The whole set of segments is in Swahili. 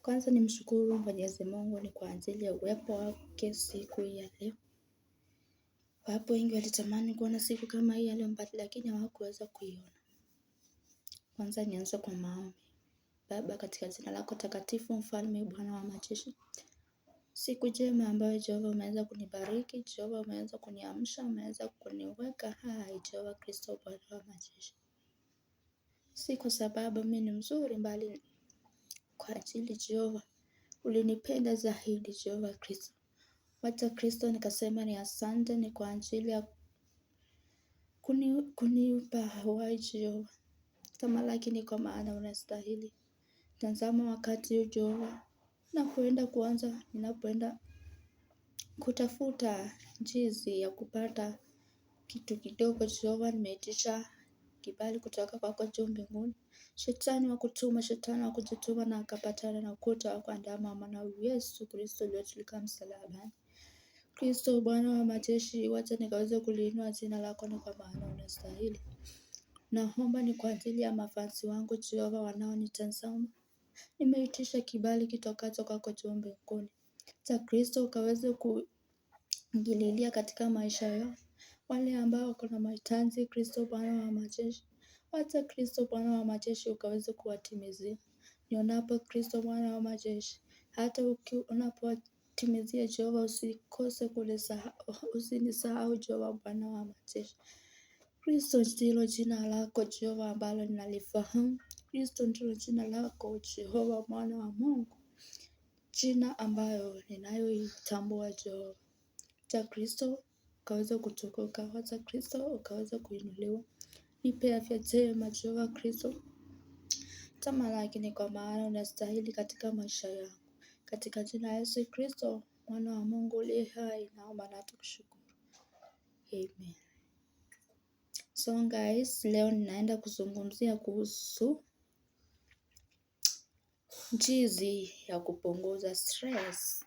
Kwanza nimshukuru Mwenyezi Mungu ni kwa ajili ya uwepo wake siku hii ya leo. Wapo wengi walitamani kuona siku kama hii ya leo lakini hawakuweza kuiona. Kwanza nianze kwa maombi. Baba, katika jina lako takatifu, Mfalme, Bwana wa majeshi, siku njema ambayo Jehova umeweza kunibariki, Jehova umeweza kuniamsha, umeweza kuniweka hai, Jehova Kristo Bwana wa majeshi. Si kwa sababu mimi ni mzuri, bali kwa ajili Jehova ulinipenda zaidi, Jehova Kristo. Wacha Kristo nikasema ni asante, ni kwa ajili ya kunipa uhai Jehova. Tamalaki ni kwa maana unastahili. Tazama wakati huu Jehova, napoenda kuanza, ninapoenda kutafuta jinsi ya kupata kitu kidogo Jehova, nimeitisha kibali kutoka kwako juu mbinguni. Shetani wa kutuma, shetani wa kujituma na akapatana na ukuta wa kuandama maana Yesu Kristo aliyotulika msalabani. Kristo Bwana wa majeshi, wacha nikaweze kuliinua jina lako, ni kwa maana unastahili. Naomba ni kwa ajili ya mafasi wangu Jehova wanaonitazama. Nimeitisha kibali kitokacho kwako juu mbinguni, cha Kristo ukaweze kuingililia katika maisha yao. Wale ambao wako na mahitaji, Kristo Bwana wa majeshi, wacha Kristo Bwana wa majeshi ukaweze kuwatimizia. Nionapo Kristo Bwana wa majeshi, hata unapowatimizia Jehova, usikose kunisahau, usinisahau Jehova Bwana wa majeshi. Kristo ndilo jina lako Jehova ambalo ninalifahamu. Kristo ndilo jina lako Jehova mwana wa Mungu, jina ambayo ninayoitambua Jehova. Cha Kristo ukaweza kutukuka, wacha Kristo ukaweza kuinuliwa. Nipe afya njema Jehova Kristo, tamalaki ni kwa maana unastahili katika maisha yangu. Katika jina la Yesu Kristo mwana wa Mungu uliye hai, naomba na tukushukuru. Amen. So guys, leo ninaenda kuzungumzia kuhusu jinsi ya kupunguza stress.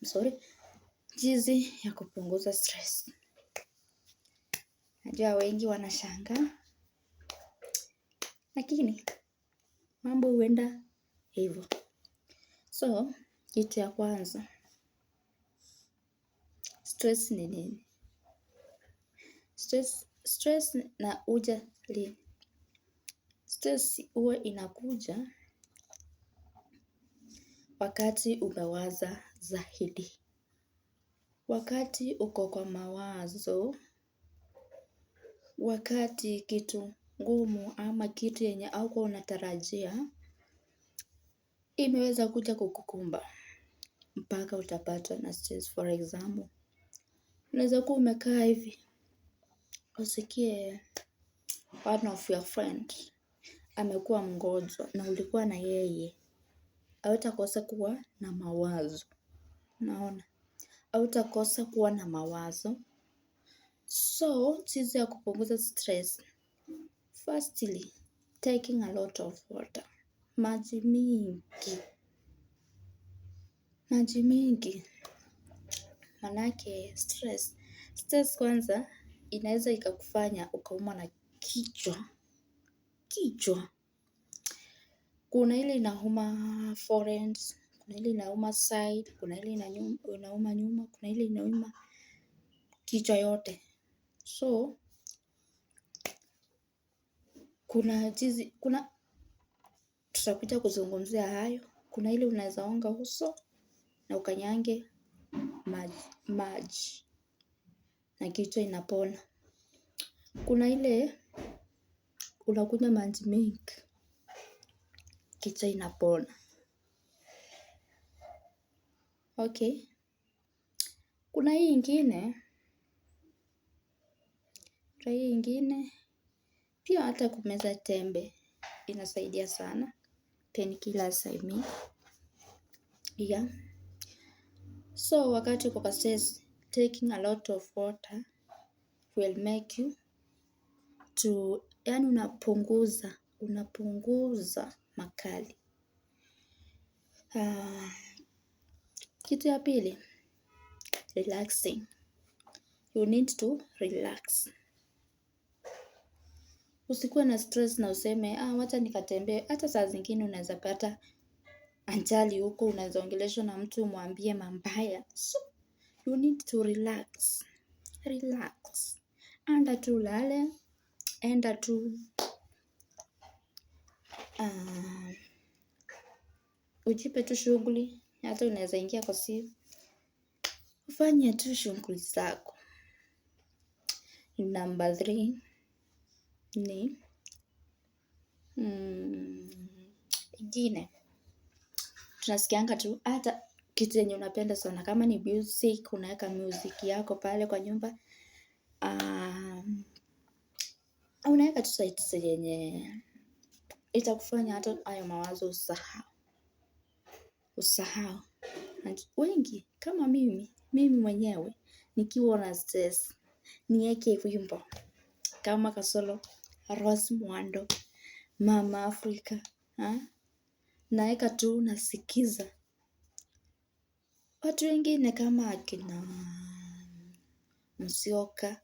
Sorry, jinsi ya kupunguza stress. Najua wengi wanashangaa, lakini mambo huenda hivyo. So, kitu ya kwanza, stress ni nini? Stress na uja lini? Stress huwa inakuja wakati umewaza zaidi, wakati uko kwa mawazo, wakati kitu ngumu ama kitu yenye haukuwa unatarajia imeweza kuja kukukumba mpaka utapatwa na stress. For example, unaweza kuwa umekaa hivi usikie one of your friend amekuwa mgonjwa na ulikuwa na yeye, hautakosa kuwa na mawazo. Unaona, hautakosa kuwa na mawazo. So jinsi ya kupunguza stress, firstly taking a lot of water, maji mingi, maji mingi, manake stress kwanza inaweza ikakufanya ukaumwa na kichwa kichwa. Kuna ile inauma forehead, kuna ile inauma side, kuna ile inauma nyuma, kuna ile inauma kichwa yote. So kuna jinsi, kuna tutakuja kuzungumzia hayo. Kuna ile unaweza onga uso na ukanyange maji, maji na kichwa inapona. Kuna ile unakunywa maji mingi, kichwa inapona. Okay. Kuna hii ingine, kuna hii ingine pia hata kumeza tembe inasaidia sana. Painkillers I mean. Yeah. So wakati uko kwa stress, taking a lot of water will make you to, yani unapunguza makali. Kitu ya pili, relaxing. You need to relax. Usikuwe na stress na useme, wacha nikatembee. Hata saa zingine unaweza pata ajali huko, unaweza ongeleshwa na mtu umwambie mambaya. So you need to relax, relax, enda tu ulale, enda tu ujipe tu shughuli, hata unaweza ingia kwa simu ufanye tu shughuli zako. Number 3 ni ingine tunasikianga tu hata kitu yenye unapenda sana, kama ni music, unaweka music yako pale kwa nyumba. Unaweka tu sites yenye itakufanya hata hayo mawazo usahau, usahau. Wengi kama mimi mwenyewe nikiwa na stress niweke wimbo kama Kasolo, Rose Muhando, Mama Africa, naeka tu nasikiza. Watu wengine kama akina Musyoka,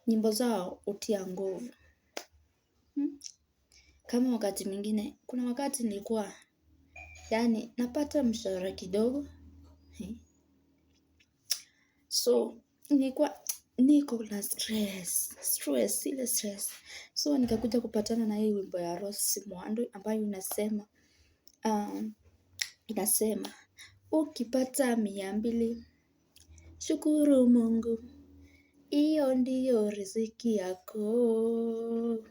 nyimbo zao hutia nguvu. Kama wakati mwingine, kuna wakati nilikuwa, yaani napata mshahara kidogo. So nilikuwa niko na stress, stress, ile stress. So nikakuja kupatana na hii wimbo ya Rose Muhando ambayo inasema, inasema ukipata 200 shukuru Mungu, hiyo ndiyo riziki yako.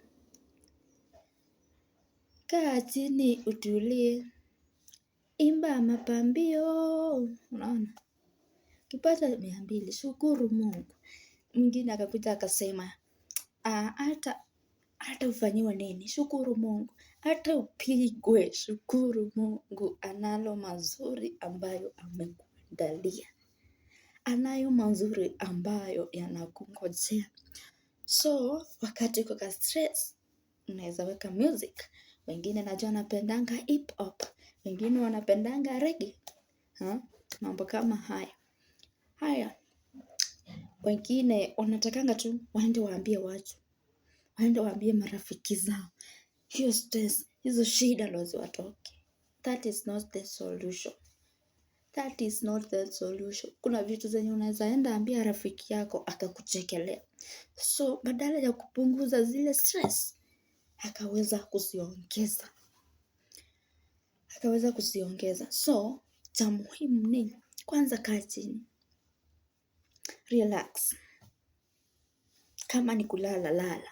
Kaa chini utulie, imba mapambio. Unaona, ukipata 200 shukuru Mungu. Mwingine akakuja akasema, hata ufanyiwe nini, shukuru Mungu. Hata upigwe, shukuru Mungu. Analo mazuri ambayo amekuandalia, anayo mazuri ambayo yanakungojea. So wakati uko ka stress, unaweza weka music. Wengine najua wanapendanga hip hop, wengine wanapendanga reggae, mambo kama haya haya. Wengine wanatakanga tu waende waambie watu, waende waambie marafiki zao hiyo stress, hizo shida ndo ziwatoke. That is not the solution. That is not the solution. Kuna vitu zenye unaweza enda ambia rafiki yako akakuchekelea. So badala ya kupunguza zile stress, akaweza kuziongeza. Akaweza kuziongeza. So cha muhimu ni kwanza kaa chini, relax. Kama ni kulala lala,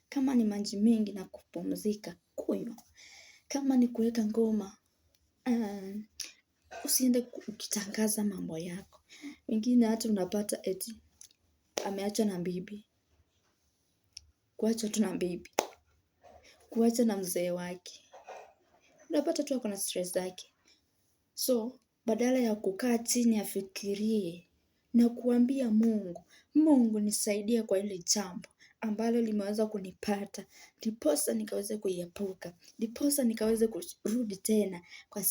kama ni maji mingi na kupumzika kunywa, kama ni kuweka ngoma, usiende ukitangaza mambo yako. Wengine hata unapata eti ameachwa na bibi, kuachwa tu na bibi, kuachwa na mzee wake, unapata tu ako na stress zake. So badala ya kukaa chini afikirie na kuambia Mungu, Mungu nisaidie kwa hili jambo ambalo limeweza kunipata, ndiposa nikaweze kuiepuka, ndiposa nikaweze kurudi tena kwa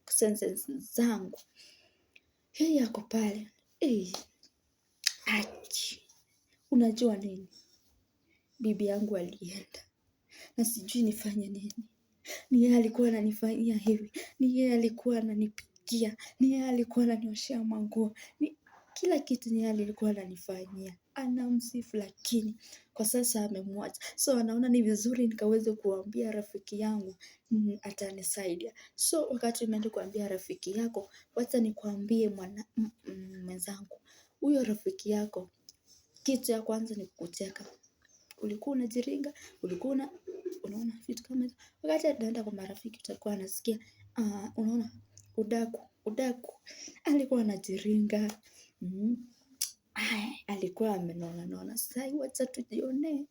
senses zangu. Hii yako pale, achi, unajua nini, bibi yangu alienda na sijui nifanye nini. Ni yeye alikuwa ananifanyia hivi, ni yeye alikuwa ananipikia, ni yeye alikuwa ananioshea manguo, ni kila kitu ni yeye alikuwa ananifanyia. Anamsifu, lakini kwa sasa amemwacha. So anaona ni vizuri nikaweze kuambia rafiki yangu, atanisaidia. So wakati umeenda kuambia rafiki yako, wacha nikuambie mwenzangu, huyo rafiki yako, kitu ya kwanza ni kukucheka. Ulikuwa unajiringa, ulikuwa unaona vitu kama hizo. Wakati anaenda kwa marafiki utakuwa anasikia, unaona udaku. Alikuwa anajiringa. Alikuwa amenona nona. Sasa wacha tujione.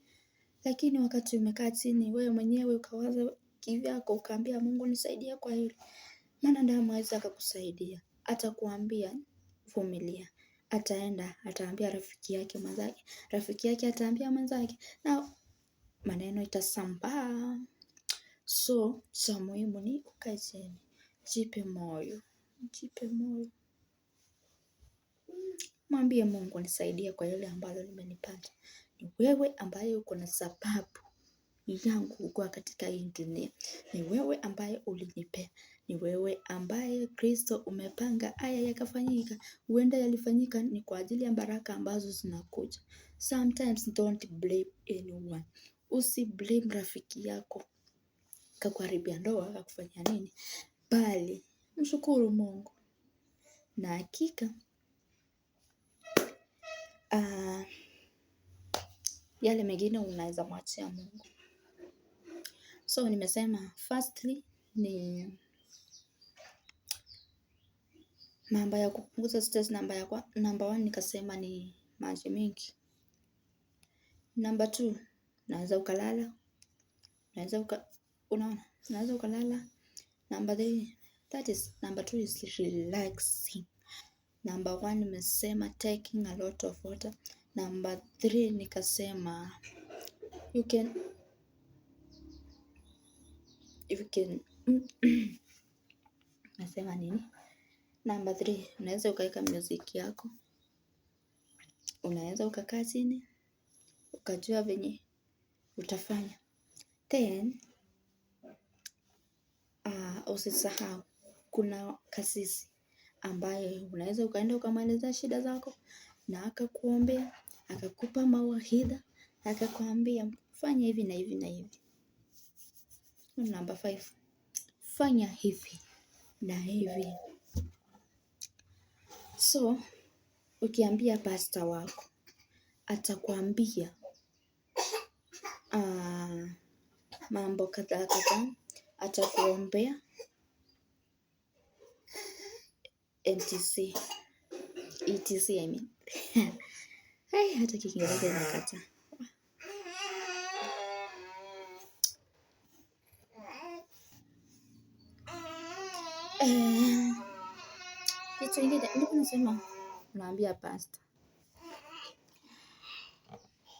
Lakini wakati umekaa chini wewe mwenyewe ukawaza kivyako ukaambia Mungu nisaidie kwa hili, maana ndiye anaweza akakusaidia. Atakuambia vumilia. Ataenda ataambia rafiki yake mwenzake, rafiki yake ataambia mwenzake, na maneno itasambaa. So cha muhimu ni ukae chini, jipe moyo, jipe moyo, mwambie Mungu nisaidie kwa yale ambalo limenipata. Ni wewe ambaye uko na sababu, yangu kuwa katika hii dunia. Ni wewe ambaye ulinipea. Ni wewe ambaye Kristo umepanga haya yakafanyika. Huenda yalifanyika ni kwa ajili ya baraka ambazo zinakuja. Sometimes don't blame anyone. Usi blame rafiki yako kakuharibia ndoa kakufanyia nini, bali mshukuru Mungu na hakika yale mengine unaweza mwachia Mungu. So nimesema firstly ni mambo ya kupunguza stress. Namba one nikasema ni maji mingi. Namba two, unaweza ukalala, unaweza uka, unaona, unaweza ukalala. Namba three, that is number two is relaxing. Number one nimesema taking a lot of water. Number three nikasema you can nasema nini? Number three, unaweza ukaweka music yako, unaweza ukakaa chini ukajua venye utafanya. Then usisahau kuna kasisi ambaye unaweza ukaenda ukamwelezea shida zako na akakuombea, akakupa mawaidha, akakwambia fanya hivi na hivi na hivi. Number five, fanya hivi na hivi. So ukiambia pasta wako atakwambia mambo kadhaa kadhaa, atakuombea NTC, ETC I mean. Hey, hata Kiingereza inakata. Kitu ingine nilikuwa nasema, unaambia pasta,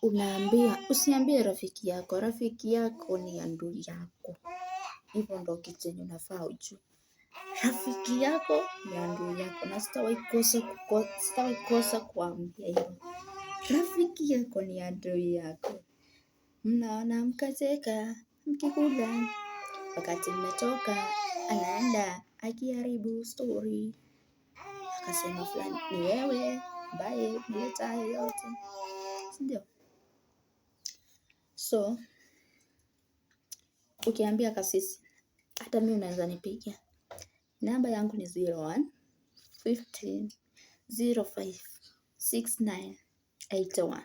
unaambia, usiambie rafiki yako. Rafiki yako ni adui yako. Hivyo ndo kitu yenye unafaa ujue. Rafiki yako ni adui yako, na sitawahi kosa kuambia hivyo. Rafiki yako ni adui yako. Mnaona mkacheka mkikula, wakati mmetoka anaenda akiharibu story, akasema fulani ni wewe ambaye umeleta hayo yote, si ndio? So ukiambia kasisi, hata mimi unaweza nipigia. Namba yangu ni 01 15 05 69 81.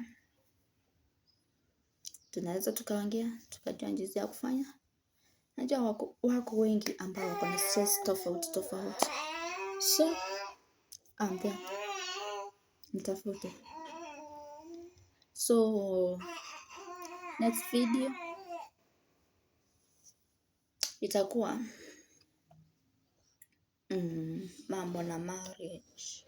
Tunaweza tukaongea tukajua jinsi ya kufanya. Najua wako wengi ambao wako na stress tofauti tofauti, so ambia mtafute. So next video itakuwa mambo na marriage,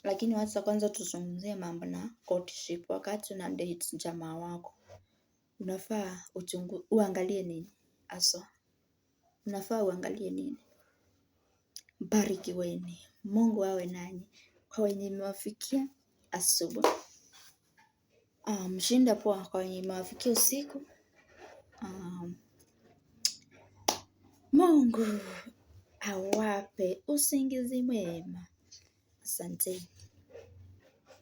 lakini wacha kwanza tuzungumzie mambo na courtship. Wakati una date jamaa wako, unafaa uangalie nini haswa? Unafaa uangalie nini? Barikiweni, Mungu awe nanyi. Kwa wenye imewafikia asubuhi, mshinda poa. Kwa wenye imewafikia usiku, Mungu awape usingizi mwema. Asanteni.